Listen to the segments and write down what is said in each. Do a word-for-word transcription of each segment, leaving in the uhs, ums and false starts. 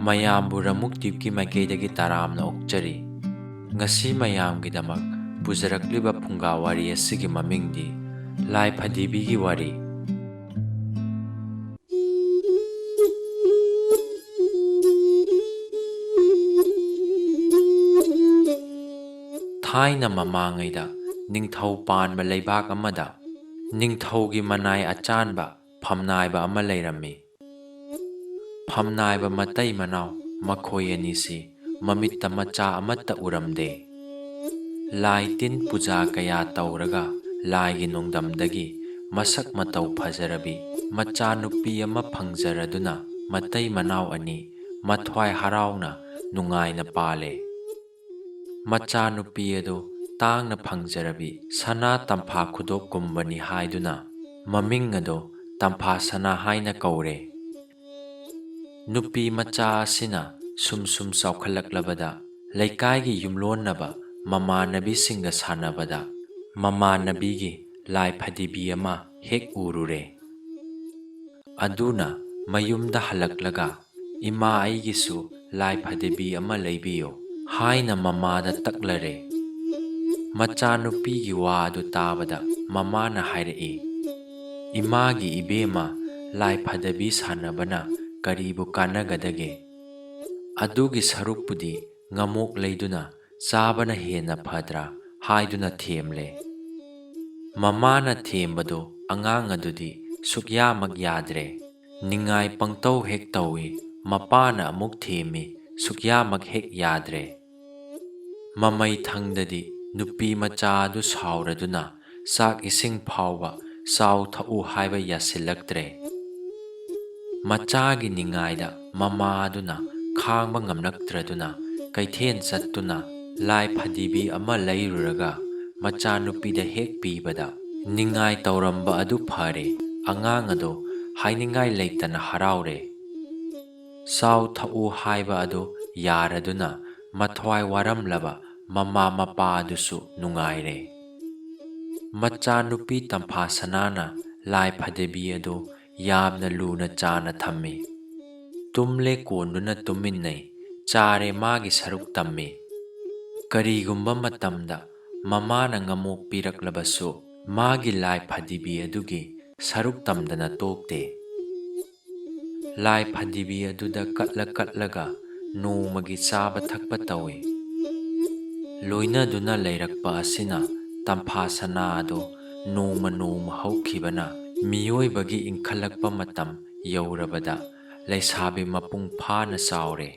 ꯃꯌꯥꯝꯕꯨ ꯔꯃꯨꯛ ꯇꯤꯞꯀꯤ ꯃꯥꯏꯀꯩꯗꯒꯤ ꯇꯔꯥꯝꯅ ꯑꯣꯛꯆꯔꯤ꯫ ꯉꯁꯤ ꯃꯌꯥꯝꯒꯤꯗꯃꯛ ꯄꯨꯖꯔꯛꯂꯤꯕ ꯐꯨꯡꯒꯥ ꯋꯥꯔꯤ ꯑꯁꯤꯒꯤ ꯃꯃꯤꯡꯗꯤ ꯂꯥꯏ ꯐꯗꯤꯕꯤꯒꯤ ꯋꯥꯔꯤ꯫ ꯊꯥꯏꯅ ꯃꯃꯥꯡꯉꯩꯗ ꯅꯤꯡꯊꯧ ꯄꯥꯟꯕ ꯂꯩꯕꯥꯛ ꯑꯃꯗ ꯅꯤꯡꯊꯧꯒꯤ ꯃꯅꯥꯏ ꯑꯆꯥꯟꯕ ꯐꯝꯅꯥꯏꯕ ꯑꯃ ꯂꯩꯔꯝꯃꯤ꯫ ꯐꯝꯅꯥꯏꯕ ꯃꯇꯩ ꯃꯅꯥꯎ ꯃꯈꯣꯏ ꯑꯅꯤꯁꯤ ꯃꯃꯤꯠꯇ ꯃꯆꯥ ꯑꯃꯠꯇ ꯎꯔꯝꯗꯦ꯫ ꯂꯥꯏ ꯇꯤꯟ ꯄꯨꯖꯥ ꯀꯌꯥ ꯇꯧꯔꯒ ꯂꯥꯏꯒꯤ ꯅꯣꯡꯗꯝꯗꯒꯤ ꯃꯁꯛ ꯃꯇꯧ ꯐꯖꯔꯕꯤ ꯃꯆꯥꯅꯨꯄꯤ ꯑꯃ ꯐꯪꯖꯔꯗꯨꯅ ꯃꯇꯩ ꯃꯅꯥꯎ ꯑꯅꯤ ꯃꯊ꯭ꯋꯥꯏ ꯍꯔꯥꯎꯅ ꯅꯨꯡꯉꯥꯏꯅ ꯄꯥꯜꯂꯦ꯫ ꯃꯆꯥꯅꯨꯄꯤ ꯑꯗꯨ ꯇꯥꯡꯅ ꯐꯪꯖꯔꯕꯤ ꯁꯅꯥ ꯇꯝꯐꯥ ꯈꯨꯗꯣꯞꯀꯨꯝꯕꯅꯤ ꯍꯥꯏꯗꯨꯅ ꯃꯃꯤꯡ ꯑꯗꯨ ꯇꯝꯐꯥ ꯁꯅꯥ ꯍꯥꯏꯅ ꯀꯧꯔꯦ꯫ ꯅꯨꯄꯤ ꯃꯆꯥ ꯑꯁꯤꯅ ꯁꯨꯝ ꯁꯨꯝ ꯆꯥꯎꯈꯠꯂꯛꯂꯕꯗ ꯂꯩꯀꯥꯏꯒꯤ ꯌꯨꯝꯂꯣꯟꯅꯕ ꯃꯃꯥꯟꯅꯕꯤꯁꯤꯡꯒ ꯁꯥꯟꯅꯕꯗ ꯃꯃꯥꯟꯅꯕꯤꯒꯤ ꯂꯥꯏ ꯐꯗꯤꯕꯤ ꯑꯃ ꯍꯦꯛ ꯎꯔꯨꯔꯦ꯫ ꯑꯗꯨꯅ ꯃꯌꯨꯝꯗ ꯍꯜꯂꯛꯂꯒ "ꯏꯃꯥ, ꯑꯩꯒꯤꯁꯨ ꯂꯥꯏ ꯐꯗꯤꯕꯤ ꯑꯃ ꯂꯩꯕꯤꯌꯨ" ꯍꯥꯏꯅ ꯃꯃꯥꯗ ꯇꯛꯂꯔꯦ꯫ ꯃꯆꯥꯅꯨꯄꯤꯒꯤ ꯋꯥ ꯑꯗꯨ ꯇꯥꯕꯗ ꯃꯃꯥꯅ ꯍꯥꯏꯔꯛꯏ, "ꯏꯃꯥꯒꯤ ꯏꯕꯦꯝꯃ, ꯂꯥꯏ ꯐꯗꯤꯕꯤ ꯁꯥꯟꯅꯕꯅ ꯀꯔꯤꯕꯨ ꯀꯥꯟꯅꯒꯗꯒꯦ? ꯑꯗꯨꯒꯤ ꯁꯔꯨꯛꯄꯨꯗꯤ ꯉꯃꯣꯛ ꯂꯩꯗꯨꯅ ꯆꯥꯕꯅ ꯍꯦꯟꯅ ꯐꯗ꯭ꯔꯥ?" ꯍꯥꯏꯗꯨꯅ ꯊꯦꯝꯂꯦ꯫ ꯃꯃꯥꯅ ꯊꯦꯝꯕꯗꯨ ꯑꯉꯥꯡ ꯑꯗꯨꯗꯤ ꯁꯨꯛꯌꯥꯃꯛ ꯌꯥꯗ꯭ꯔꯦ꯫ ꯅꯤꯡꯉꯥꯏ ꯄꯪꯇꯧ ꯍꯦꯛ ꯇꯧꯏ, ꯃꯄꯥꯅ ꯑꯃꯨꯛ ꯊꯦꯝꯃꯤ, ꯁꯨꯛꯌꯥꯃꯛ ꯍꯦꯛ ꯌꯥꯗ꯭ꯔꯦ꯫ ꯃꯃꯩ ꯊꯪꯗꯗꯤ ꯅꯨꯄꯤ ꯃꯆꯥ ꯑꯗꯨ ꯁꯥꯎꯔꯗꯨꯅ ꯆꯥꯛ ꯏꯁꯤꯡ ꯐꯥꯎꯕ ꯆꯥꯎ ꯊꯛꯎ ꯍꯥꯏꯕ ꯌꯥꯁꯤꯜꯂꯛꯇ꯭ꯔꯦ꯫ ꯃꯆꯥꯒꯤ ꯅꯤꯡꯉꯥꯏꯗ ꯃꯃꯥꯗꯨꯅ ꯈꯥꯡꯕ ꯉꯝꯂꯛꯇ꯭ꯔꯗꯨꯅ ꯀꯩꯊꯦꯜ ꯆꯠꯇꯨꯅ ꯂꯥꯏ ꯐꯗꯤꯕꯤ ꯑꯃ ꯂꯩꯔꯨꯔꯒ ꯃꯆꯥꯅꯨꯄꯤꯗ ꯍꯦꯛ ꯄꯤꯕꯗ, ꯅꯤꯡꯉꯥꯏ ꯇꯧꯔꯝꯕ ꯑꯗꯨ ꯐꯔꯦ, ꯑꯉꯥꯡ ꯑꯗꯨ ꯍꯥꯏꯅꯤꯡꯉꯥꯏ ꯂꯩꯇꯅ ꯍꯔꯥꯎꯔꯦ꯫ ꯆꯥꯎ ꯊꯛꯎ ꯍꯥꯏꯕ ꯑꯗꯨ ꯌꯥꯔꯗꯨꯅ ꯃꯊ꯭ꯋꯥꯏ ꯋꯥꯔꯝꯂꯕ ꯃꯃꯥ ꯃꯄꯥ ꯑꯗꯨꯁꯨ ꯅꯨꯡꯉꯥꯏꯔꯦ꯫ ꯃꯆꯥꯅꯨꯄꯤ ꯇꯝꯐꯥ ꯁꯅꯥꯅ ꯂꯥꯏ ꯐꯗꯤꯕꯤ ꯑꯗꯨ ꯌꯥꯝꯅ ꯂꯨꯅ ꯆꯥꯅ ꯊꯝꯃꯤ꯫ ꯇꯨꯝꯂꯦ ꯀꯣꯟꯗꯨꯅ ꯇꯨꯝꯃꯤꯟꯅꯩ, ꯆꯥꯔꯦ ꯃꯥꯒꯤ ꯁꯔꯨꯛ ꯇꯝꯃꯤ꯫ ꯀꯔꯤꯒꯨꯝꯕ ꯃꯇꯝꯗ ꯃꯃꯥꯅ ꯉꯃꯣꯛ ꯄꯤꯔꯛꯂꯕꯁꯨ ꯃꯥꯒꯤ ꯂꯥꯏ ꯐꯗꯤꯕꯤ ꯑꯗꯨꯒꯤ ꯁꯔꯨꯛ ꯇꯝꯗꯅ ꯇꯣꯛꯇꯦ꯫ ꯂꯥꯏ ꯐꯗꯤꯕꯤ ꯑꯗꯨꯗ ꯀꯠꯂ ꯀꯠꯂꯒ ꯅꯣꯡꯃꯒꯤ ꯆꯥꯕ ꯊꯛꯄ ꯇꯧꯏ꯫ ꯂꯣꯏꯅꯗꯨꯅ ꯂꯩꯔꯛꯄ ꯑꯁꯤꯅ ꯇꯝꯐꯥ ꯁꯅꯥ ꯑꯗꯨ ꯅꯣꯡꯃ ꯅꯣꯡꯃ ꯍꯧꯈꯤꯕꯅ ꯃꯤꯑꯣꯏꯕꯒꯤ ꯏꯟꯈꯠꯂꯛꯄ ꯃꯇꯝ ꯌꯧꯔꯕꯗ ꯂꯩꯁꯥꯕꯤ ꯃꯄꯨꯡ ꯐꯥꯅ ꯆꯥꯎꯔꯦ꯫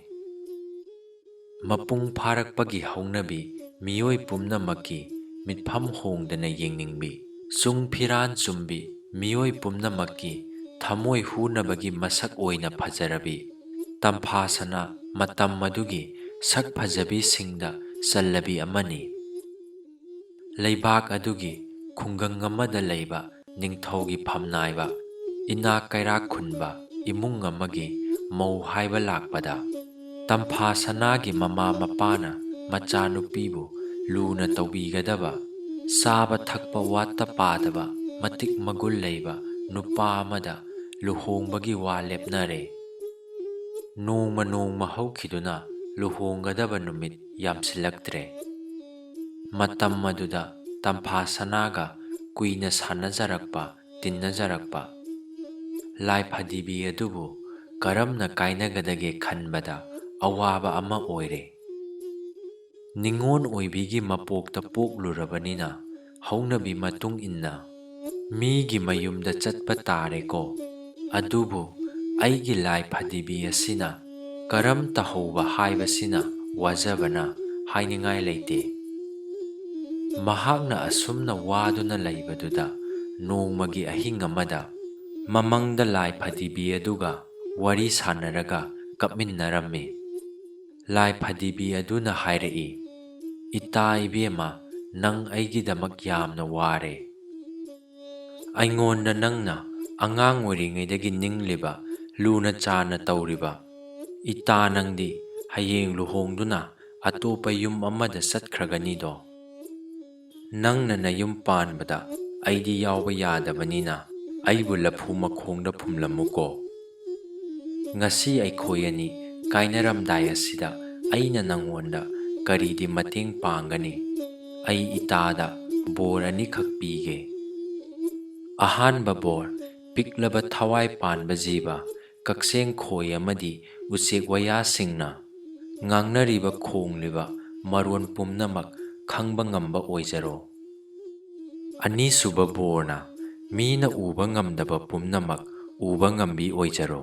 ꯃꯄꯨꯡ ꯐꯥꯔꯛꯄꯒꯤ ꯍꯧꯅꯕꯤ ꯃꯤꯑꯣꯏ ꯄꯨꯝꯅꯃꯛꯀꯤ ꯃꯤꯠꯐꯝ ꯍꯣꯡꯗꯅ ꯌꯦꯡꯅꯤꯡꯕꯤ, ꯆꯨꯡ ꯐꯤꯔꯥꯟ ꯆꯨꯝꯕꯤ ꯃꯤꯑꯣꯏ ꯄꯨꯝꯅꯃꯛꯀꯤ ꯊꯃꯣꯏ ꯍꯨꯅꯕꯒꯤ ꯃꯁꯛ ꯑꯣꯏꯅ ꯐꯖꯔꯕꯤ ꯇꯝꯐꯥ ꯁꯅꯥ ꯃꯇꯝ ꯑꯗꯨꯒꯤ ꯁꯛ ꯐꯖꯕꯤꯁꯤꯡꯗ ꯆꯜꯂꯕꯤ ꯑꯃꯅꯤ꯫ ꯂꯩꯕꯥꯛ ꯑꯗꯨꯒꯤ ꯈꯨꯡꯒꯪ ꯑꯃꯗ ꯂꯩꯕ ꯅꯤꯡꯊꯧꯒꯤ ꯐꯝꯅꯥꯏꯕ, ꯏꯅꯥꯛ ꯀꯩꯔꯥꯛ ꯈꯨꯟꯕ ꯏꯃꯨꯡ ꯑꯃꯒꯤ ꯃꯧ ꯍꯥꯏꯕ ꯂꯥꯛꯄꯗ, ꯇꯝꯐꯥ ꯁꯅꯥꯒꯤ ꯃꯃꯥ ꯃꯄꯥꯅ ꯃꯆꯥꯅꯨꯄꯤꯕꯨ ꯂꯨꯅ ꯇꯧꯕꯤꯒꯗꯕ, ꯆꯥꯕ ꯊꯛꯄ ꯋꯥꯠꯇ ꯄꯥꯗꯕ, ꯃꯇꯤꯛ ꯃꯒꯨꯟ ꯂꯩꯕ ꯅꯨꯄꯥ ꯑꯃꯗ ꯂꯨꯍꯣꯡꯕꯒꯤ ꯋꯥ ꯂꯦꯞꯅꯔꯦ꯫ ꯅꯣꯡꯃ ꯅꯣꯡꯃ ꯍꯧꯈꯤꯗꯨꯅ ꯂꯨꯍꯣꯡꯒꯗꯕ ꯅꯨꯃꯤꯠ ꯌꯥꯝꯁꯤꯜꯂꯛꯇ꯭ꯔꯦ꯫ ꯃꯇꯝ ꯑꯗꯨꯗ ꯇꯝꯐꯥ ꯁꯅꯥꯒ ꯀꯨꯏꯅ ꯁꯥꯟꯅꯖꯔꯛꯄ, ꯇꯤꯟꯅꯖꯔꯛꯄ ꯂꯥꯏ ꯐꯗꯤꯕꯤ ꯑꯗꯨꯕꯨ ꯀꯔꯝꯅ ꯀꯥꯏꯅꯒꯗꯒꯦ ꯈꯟꯕꯗ ꯑꯋꯥꯕ ꯑꯃ ꯑꯣꯏꯔꯦ꯫ ꯅꯤꯉꯣꯜ ꯑꯣꯏꯕꯤꯒꯤ ꯃꯄꯣꯛꯇ ꯄꯣꯛꯂꯨꯔꯕꯅꯤꯅ ꯍꯧꯅꯕꯤ ꯃꯇꯨꯡ ꯏꯟꯅ ꯃꯤꯒꯤ ꯃꯌꯨꯝꯗ ꯆꯠꯄ ꯇꯥꯔꯦꯀꯣ꯫ ꯑꯗꯨꯕꯨ ꯑꯩꯒꯤ ꯂꯥꯏ ꯐꯗꯤꯕꯤ ꯑꯁꯤꯅ ꯀꯔꯝ ꯇꯧꯍꯧꯕ ꯍꯥꯏꯕꯁꯤꯅ ꯋꯥꯖꯕꯅ ꯍꯥꯏꯅꯤꯡꯉꯥꯏ ꯂꯩꯇꯦ꯫ ꯃꯍꯥꯛꯅ ꯑꯁꯨꯝꯅ ꯋꯥꯗꯨꯅ ꯂꯩꯕꯗꯨꯗ ꯅꯣꯡꯃꯒꯤ ꯑꯍꯤꯡ ꯑꯃꯗ ꯃꯃꯪꯗ ꯂꯥꯏ ꯐꯗꯤꯕꯤ ꯑꯗꯨꯒ ꯋꯥꯔꯤ ꯁꯥꯟꯅꯔꯒ ꯀꯞꯃꯤꯟꯅꯔꯝꯃꯤ꯫ ꯂꯥꯏ ꯐꯗꯤꯕꯤ ꯑꯗꯨꯅ ꯍꯥꯏꯔꯛꯏ, "ꯏꯇꯥ ꯏꯕꯦꯝꯃ, ꯅꯪ ꯑꯩꯒꯤꯗꯃꯛ ꯌꯥꯝꯅ ꯋꯥꯔꯦ꯫ ꯑꯩꯉꯣꯟꯗ ꯅꯪꯅ ꯑꯉꯥꯡ ꯑꯣꯏꯔꯤꯉꯩꯗꯒꯤ ꯅꯤꯡꯂꯤꯕ, ꯂꯨꯅ ꯆꯥꯅ ꯇꯧꯔꯤꯕ ꯏꯇꯥ ꯅꯪꯗꯤ ꯍꯌꯦꯡ ꯂꯨꯍꯣꯡꯗꯨꯅ ꯑꯇꯣꯞꯄ ꯌꯨꯝ ꯑꯃꯗ ꯆꯠꯈ꯭ꯔꯒꯅꯤꯗꯣ꯫ ꯅꯪꯅ ꯅꯌꯨꯝ ꯄꯥꯟꯕꯗ ꯑꯩꯗꯤ ꯌꯥꯎꯕ ꯌꯥꯗꯕꯅꯤꯅ ꯑꯩꯕꯨ ꯂꯐꯨ ꯃꯈꯣꯡꯗ ꯐꯨꯝꯂꯝꯃꯨꯀꯣ꯫" "ꯉꯁꯤ ꯑꯩꯈꯣꯏ ꯑꯅꯤ ꯀꯥꯏꯅꯔꯝꯗꯥꯏ ꯑꯁꯤꯗ ꯑꯩꯅ ꯅꯪꯉꯣꯟꯗ ꯀꯔꯤꯗꯤ ꯃꯇꯦꯡ ꯄꯥꯡꯒꯅꯤ? ꯑꯩ ꯏꯇꯥꯗ ꯕꯣꯔ ꯑꯅꯤꯈꯛ ꯄꯤꯒꯦ꯫ ꯑꯍꯥꯟꯕ ꯕꯣꯔ, ꯄꯤꯛꯂꯕ ꯊꯋꯥꯏ ꯄꯥꯟꯕ ꯖꯤꯕ, ꯀꯛꯆꯦꯡ ꯈꯣꯏ ꯑꯃꯗꯤ ꯎꯆꯦꯛ ꯋꯥꯌꯥꯁꯤꯡꯅ ꯉꯥꯡꯅꯔꯤꯕ ꯈꯣꯡꯂꯤꯕ ꯃꯔꯣꯟ ꯄꯨꯝꯅꯃꯛ ꯈꯪꯕ ꯉꯝꯕ ꯑꯣꯏꯖꯔꯣ꯫ ꯑꯅꯤꯁꯨꯕ ꯕꯣꯔꯅ ꯃꯤꯅ ꯎꯕ ꯉꯝꯗꯕ ꯄꯨꯝꯅꯃꯛ ꯎꯕ ꯉꯝꯕꯤ ꯑꯣꯏꯖꯔꯣ"꯫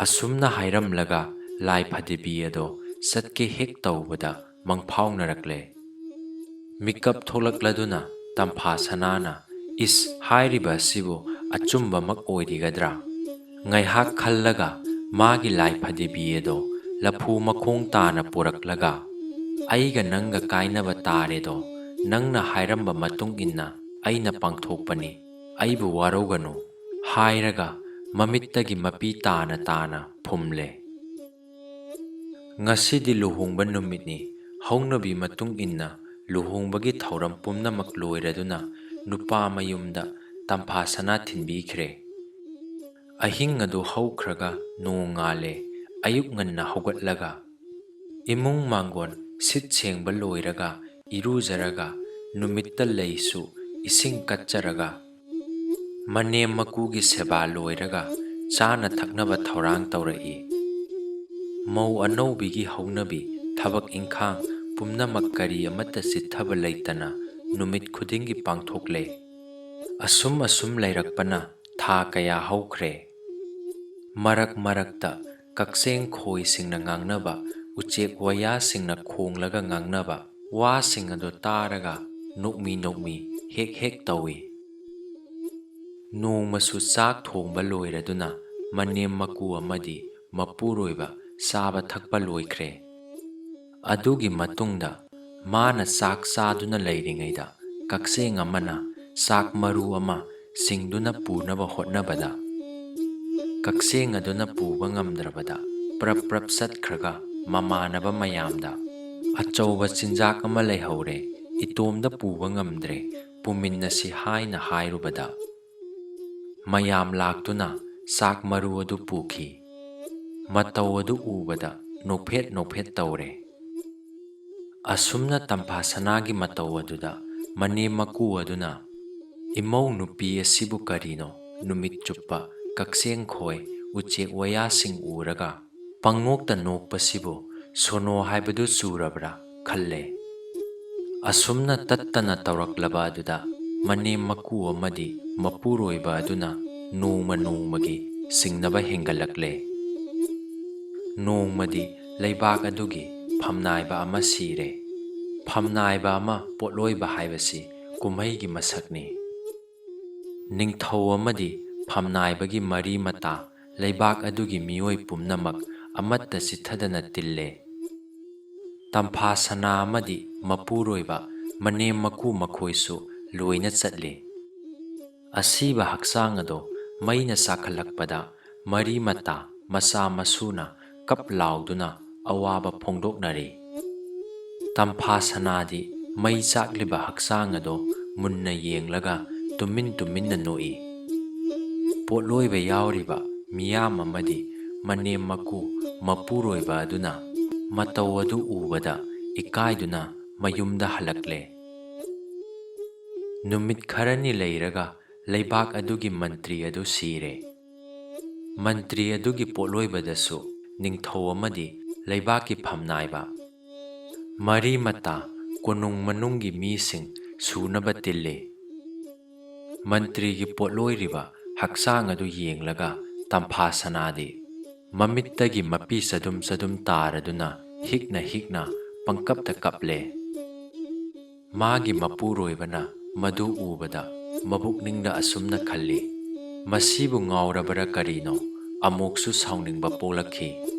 ꯑꯁꯨꯝꯅ ꯍꯥꯏꯔꯝꯂꯒ ꯂꯥꯏ ꯐꯗꯤꯕꯤ ꯑꯗꯣ ꯆꯠꯀꯦ ꯍꯦꯛ ꯇꯧꯕꯗ ꯃꯪꯐꯥꯎꯅꯔꯛꯂꯦ꯫ ꯃꯤꯀꯞ ꯊꯣꯛꯂꯛꯂꯗꯨꯅ ꯇꯝꯐꯥ ꯁꯅꯥꯅ, "ꯏꯁ, ꯍꯥꯏꯔꯤꯕ ꯑꯁꯤꯕꯨ ꯑꯆꯨꯝꯕꯃꯛ ꯑꯣꯏꯔꯤꯒꯗ꯭ꯔꯥ?" ꯉꯥꯏꯍꯥꯛ ꯈꯜꯂꯒ ꯃꯥꯒꯤ ꯂꯥꯏ ꯐꯗꯤꯕꯤ ꯑꯗꯣ ꯂꯐꯨ ꯃꯈꯣꯡ ꯇꯥꯅ ꯄꯨꯔꯛꯂꯒ, "ꯑꯩꯒ ꯅꯪꯒ ꯀꯥꯏꯅꯕ ꯇꯥꯔꯦꯗꯣ, ꯅꯪꯅ ꯍꯥꯏꯔꯝꯕ ꯃꯇꯨꯡ ꯏꯟꯅ ꯑꯩꯅ ꯄꯥꯡꯊꯣꯛꯄꯅꯤ, ꯑꯩꯕꯨ ꯋꯥꯔꯧꯒꯅꯨ" ꯍꯥꯏꯔꯒ ꯃꯃꯤꯠꯇꯒꯤ ꯃꯄꯤ ꯇꯥꯅ ꯇꯥꯅ ꯐꯨꯝꯂꯦ꯫ ꯉꯁꯤꯗꯤ ꯂꯨꯍꯣꯡꯕ ꯅꯨꯃꯤꯠꯅꯤ꯫ ꯍꯧꯅꯕꯤ ꯃꯇꯨꯡ ꯏꯟꯅ ꯂꯨꯍꯣꯡꯕꯒꯤ ꯊꯧꯔꯝ ꯄꯨꯝꯅꯃꯛ ꯂꯣꯏꯔꯗꯨꯅ ꯅꯨꯄꯥ ꯃꯌꯨꯝꯗ ꯇꯝꯐꯥ ꯁꯅꯥ ꯊꯤꯟꯕꯤꯈ꯭ꯔꯦ꯫ ꯑꯍꯤꯡ ꯑꯗꯨ ꯍꯧꯈ꯭ꯔꯒ ꯅꯣꯡ ꯉꯥꯜꯂꯦ꯫ ꯑꯌꯨꯛ ꯉꯟꯅ ꯍꯧꯒꯠꯂꯒ ꯏꯃꯨꯡ ꯃꯥꯡꯒꯣꯟ ꯁꯤꯠ ꯁꯦꯡꯕ ꯂꯣꯏꯔꯒ ꯏꯔꯨꯖꯔꯒ ꯅꯨꯃꯤꯠꯇ ꯂꯩꯁꯨ ꯏꯁꯤꯡ ꯀꯠꯆꯔꯒ ꯃꯅꯦꯝ ꯃꯀꯨꯒꯤ ꯁꯦꯕꯥ ꯂꯣꯏꯔꯒ ꯆꯥꯅ ꯊꯛꯅꯕ ꯊꯧꯔꯥꯡ ꯇꯧꯔꯛꯏ꯫ ꯃꯧ ꯑꯅꯧꯕꯤꯒꯤ ꯍꯧꯅꯕꯤ ꯊꯕꯛ ꯏꯪꯈꯥꯡ ꯄꯨꯝꯅꯃꯛ ꯀꯔꯤ ꯑꯃꯠꯇ ꯆꯤꯠꯊꯕ ꯂꯩꯇꯅ ꯅꯨꯃꯤꯠ ꯈꯨꯗꯤꯡꯒꯤ ꯄꯥꯡꯊꯣꯛꯂꯦ꯫ ꯑꯁꯨꯝ ꯑꯁꯨꯝ ꯂꯩꯔꯛꯄꯅ ꯊꯥ ꯀꯌꯥ ꯍꯧꯈ꯭ꯔꯦ꯫ ꯃꯔꯛ ꯃꯔꯛꯇ ꯀꯛꯆꯦꯡ ꯈꯣꯏꯁꯤꯡꯅ ꯉꯥꯡꯅꯕ, ꯎꯆꯦꯛ ꯋꯥꯌꯥꯁꯤꯡꯅ ꯈꯣꯡꯂꯒ ꯉꯥꯡꯅꯕ ꯋꯥꯁꯤꯡ ꯑꯗꯨ ꯇꯥꯔꯒ ꯅꯣꯛꯃꯤ ꯅꯣꯛꯃꯤ ꯍꯦꯛ ꯍꯦꯛ ꯇꯧꯏ꯫ ꯅꯣꯡꯃꯁꯨ ꯆꯥꯛ ꯊꯣꯡꯕ ꯂꯣꯏꯔꯗꯨꯅ ꯃꯅꯦꯝ ꯃꯀꯨ ꯑꯃꯗꯤ ꯃꯄꯨꯔꯣꯏꯕ ꯆꯥꯕ ꯊꯛꯄ ꯂꯣꯏꯈ꯭ꯔꯦ꯫ ꯑꯗꯨꯒꯤ ꯃꯇꯨꯡꯗ ꯃꯥꯅ ꯆꯥꯛ ꯆꯥꯗꯨꯅ ꯂꯩꯔꯤꯉꯩꯗ ꯀꯛꯆꯦꯡ ꯑꯃꯅ ꯆꯥꯛ ꯃꯔꯨ ꯑꯃ ꯆꯤꯡꯗꯨꯅ ꯄꯨꯅꯕ ꯍꯣꯠꯅꯕꯗ, ꯀꯛꯆꯦꯡ ꯑꯗꯨꯅ ꯄꯨꯕ ꯉꯝꯗ꯭ꯔꯕꯗ ꯄ꯭ꯔꯞ ꯄ꯭ꯔꯞ ꯆꯠꯈ꯭ꯔꯒ ꯃꯃꯥꯟꯅꯕ ꯃꯌꯥꯝꯗ, "ꯑꯆꯧꯕ ꯆꯤꯟꯖꯥꯛ ꯑꯃ ꯂꯩꯍꯧꯔꯦ, ꯏꯇꯣꯝꯗ ꯄꯨꯕ ꯉꯝꯗ꯭ꯔꯦ, ꯄꯨꯃꯤꯟꯅꯁꯤ" ꯍꯥꯏꯅ ꯍꯥꯏꯔꯨꯕꯗ, ꯃꯌꯥꯝ ꯂꯥꯛꯇꯨꯅ ꯆꯥꯛ ꯃꯔꯨ ꯑꯗꯨ ꯄꯨꯈꯤ꯫ ꯃꯇꯧ ꯑꯗꯨ ꯎꯕꯗ ꯅꯣꯛꯐꯦꯠ ꯅꯣꯛꯐꯦꯠ ꯇꯧꯔꯦ꯫ ꯑꯁꯨꯝꯅ ꯇꯝꯐꯥ ꯁꯅꯥꯒꯤ ꯃꯇꯧ ꯑꯗꯨꯗ ꯃꯅꯦꯝ ꯃꯀꯨ ꯑꯗꯨꯅ, "ꯏꯃꯧ ꯅꯨꯄꯤ ꯑꯁꯤꯕꯨ ꯀꯔꯤꯅꯣ ꯅꯨꯃꯤꯠ ꯆꯨꯞꯄ ꯀꯛꯆꯦꯡ ꯈꯣꯏ, ꯎꯆꯦꯛ ꯋꯥꯌꯥꯁꯤꯡ ꯎꯔꯒ ꯄꯪꯅꯣꯛꯇ ꯅꯣꯛꯄꯁꯤꯕꯨ ꯁꯣꯅꯣ ꯍꯥꯏꯕꯗꯨ ꯆꯨꯔꯕ꯭ꯔꯥ?" ꯈꯜꯂꯦ꯫ ꯑꯁꯨꯝꯅ ꯇꯠꯇꯅ ꯇꯧꯔꯛꯂꯕ ꯑꯗꯨꯗ ꯃꯅꯦꯝ ꯃꯀꯨ ꯑꯃꯗꯤ ꯃꯄꯨꯔꯣꯏꯕ ꯑꯗꯨꯅ ꯅꯣꯡꯃ ꯅꯣꯡꯃꯒꯤ ꯆꯤꯡꯅꯕ ꯍꯦꯟꯒꯠꯂꯛꯂꯦ꯫ ꯅꯣꯡꯃꯗꯤ ꯂꯩꯕꯥꯛ ꯑꯗꯨꯒꯤ ꯐꯝꯅꯥꯏꯕ ꯑꯃ ꯁꯤꯔꯦ꯫ ꯐꯝꯅꯥꯏꯕ ꯑꯃ ꯄꯣꯠꯂꯣꯏꯕ ꯍꯥꯏꯕꯁꯤ ꯀꯨꯝꯍꯩꯒꯤ ꯃꯁꯛꯅꯤ꯫ ꯅꯤꯡꯊꯧ ꯑꯃꯗꯤ ꯐꯝꯅꯥꯏꯕꯒꯤ ꯃꯔꯤ ꯃꯇꯥ ꯂꯩꯕꯥꯛ ꯑꯗꯨꯒꯤ ꯃꯤꯑꯣꯏ ꯄꯨꯝꯅꯃꯛ ꯑꯃꯠꯇ ꯆꯤꯠꯊꯗꯅ ꯇꯤꯜꯂꯦ꯫ ꯇꯝꯐꯥ ꯁꯅꯥ ꯑꯃꯗꯤ ꯃꯄꯨꯔꯣꯏꯕ ꯃꯅꯦꯝ ꯃꯀꯨ ꯃꯈꯣꯏꯁꯨ ꯂꯣꯏꯅ ꯆꯠꯂꯤ꯫ ꯑꯁꯤꯕ ꯍꯛꯆꯥꯡ ꯑꯗꯣ ꯃꯩꯅ ꯆꯥꯛꯈꯠꯂꯛꯄꯗ ꯃꯔꯤ ꯃꯇꯥ ꯃꯆꯥ ꯃꯁꯨꯅ ꯀꯞ ꯂꯥꯎꯗꯨꯅ ꯑꯋꯥꯕ ꯐꯣꯡꯗꯣꯛꯅꯔꯤ꯫ ꯇꯝꯐꯥ ꯁꯅꯥꯗꯤ ꯃꯩ ꯆꯥꯛꯂꯤꯕ ꯍꯛꯆꯥꯡ ꯑꯗꯣ ꯃꯨꯟꯅ ꯌꯦꯡꯂꯒ ꯇꯨꯃꯤꯟ ꯇꯨꯃꯤꯟꯅ ꯅꯣꯛꯏ꯫ ꯄꯣꯠꯂꯣꯏꯕ ꯌꯥꯎꯔꯤꯕ ꯃꯤꯌꯥꯝ ꯑꯃꯗꯤ ꯃꯅꯦꯝ ꯃꯀꯨ ꯃꯄꯨꯔꯣꯏꯕ ꯑꯗꯨꯅ ꯃꯇꯧ ꯑꯗꯨ ꯎꯕꯗ ꯏꯀꯥꯏꯗꯨꯅ ꯃꯌꯨꯝꯗ ꯍꯜꯂꯛꯂꯦ꯫ ꯅꯨꯃꯤꯠ ꯈꯔꯅꯤ ꯂꯩꯔꯒ ꯂꯩꯕꯥꯛ ꯑꯗꯨꯒꯤ ꯃꯟꯇ꯭ꯔꯤ ꯑꯗꯨ ꯁꯤꯔꯦ꯫ ꯃꯟꯇ꯭ꯔꯤ ꯑꯗꯨꯒꯤ ꯄꯣꯠꯂꯣꯏꯕꯗꯁꯨ ꯅꯤꯡꯊꯧ ꯑꯃꯗꯤ ꯂꯩꯕꯥꯛꯀꯤ ꯐꯝꯅꯥꯏꯕ, ꯃꯔꯤ ꯃꯇꯥ, ꯀꯣꯅꯨꯡ ꯃꯅꯨꯡꯒꯤ ꯃꯤꯁꯤꯡ ꯁꯨꯅꯕ ꯇꯤꯜꯂꯤ꯫ ꯃꯟꯇ꯭ꯔꯤꯒꯤ ꯄꯣꯠꯂꯣꯏꯔꯤꯕ ꯍꯛꯆꯥꯡ ꯑꯗꯨ ꯌꯦꯡꯂꯒ ꯇꯝꯐꯥ ꯁꯅꯥꯗꯤ ꯃꯃꯤꯠꯇꯒꯤ ꯃꯄꯤ ꯆꯗꯨꯝ ꯆꯗꯨꯝ ꯇꯥꯔꯗꯨꯅ ꯍꯤꯛꯅ ꯍꯤꯛꯅ ꯄꯪꯀꯞꯇ ꯀꯞꯂꯦ꯫ ꯃꯥꯒꯤ ꯃꯄꯨꯔꯣꯏꯕꯅ ꯃꯗꯨ ꯎꯕꯗ ꯃꯕꯨꯛꯅꯤꯡꯗ ꯑꯁꯨꯝꯅ ꯈꯜꯂꯤ, "ꯃꯁꯤꯕꯨ ꯉꯥꯎꯔꯕꯔꯥ ꯀꯔꯤꯅꯣ?" ꯑꯃꯨꯛꯁꯨ ꯁꯥꯎꯅꯤꯡꯕ ꯄꯣꯛꯂꯛꯈꯤ꯫